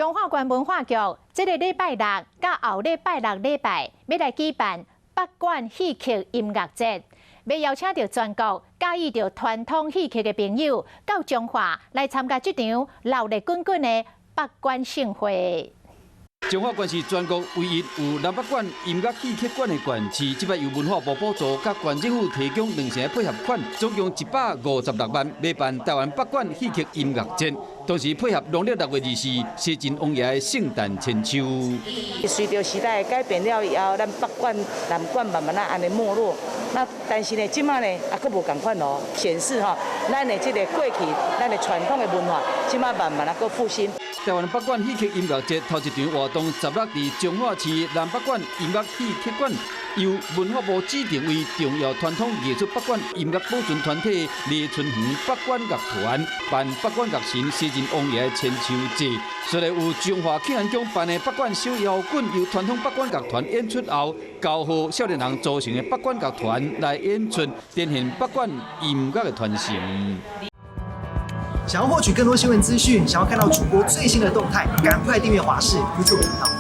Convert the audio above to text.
彰化縣文化局這个禮拜六佮後禮拜六禮拜，欲來舉辦北管戲曲音樂節，欲邀請著全國佮意著傳統戲曲的朋友到彰化來參加這場熱鬧滾滾的北管盛會。彰化縣是全國唯一有南北管音樂戲曲館的縣市，這擺由文化部補助，佮縣政府提供兩成的配合款，總共156萬，欲辦台灣北管戲曲音樂節。同時配合農曆6月24，西晉王爺的聖誕千秋。隨著時代改變了以後，咱北管、南管慢慢仔按呢沒落。那但是呢，這擺呢，也閣無仝款哦，顯示吼，咱的這个過去，咱的傳統的文化，這擺慢慢仔閣復興。台灣北管戲曲音樂節頭一場活動，16佇彰化市南北管音樂戲曲館，由文化部指定為重要傳統藝術北管音樂保存團體麗春園北管樂團辦北管樂神西晉王爺千秋節。隨來有彰化慶安宮辦的北管小搖滾，由傳統北管樂團演出後，交予少年人組成的北管樂團來演出，展現北管音樂的傳承。想要獲取更多新聞資訊，想要看到主播最新的動態，趕快訂閱華視 YouTube 頻道。